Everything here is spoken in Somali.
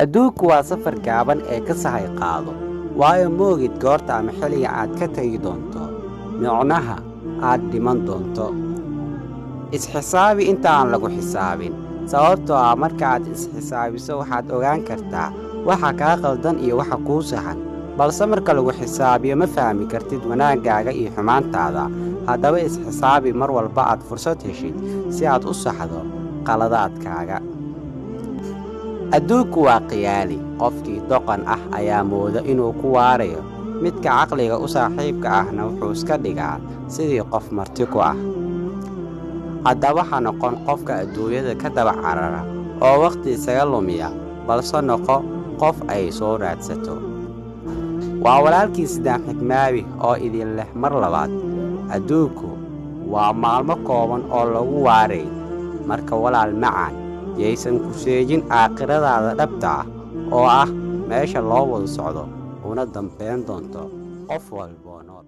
Adduunku waa safar gaaban ee ka sahay qaado, waayo moogid goorta ama xilliga aad ka tegi doonto, micnaha aad dhiman doonto. Isxisaabi inta aan lagu xisaabin, sababtoo ah marka aad isxisaabiso waxaad ogaan kartaa waxa kaa qaldan iyo waxa kuu saxan, balse marka lagu xisaabiyo ma fahmi kartid wanaaggaaga iyo xumaantaada. Haddaba isxisaabi mar walba aad fursad heshid si aad u saxdo qaladaadkaaga. Adduunku waa khiyaali. Qofkii doqon ah ayaa mooda inuu ku waarayo, midka caqliga u saaxiibka ahna wuxuu iska dhigaa sidii qof marti ku ah. Haddaba ha noqon qofka adduunyada ka daba carara oo wakhti isaga lumiya, balse noqo qof ay soo raadsato. Waa walaalkii Sidaam Xikmaawi oo idin leh mar labaad, adduunku waa maalmo kooban oo lagu waaray. Marka walaal macaan, yaysan ku seejin aakhiradaada dhabta ah oo ah meesha loo wada socdo una dambayn doonto qof walboo nool.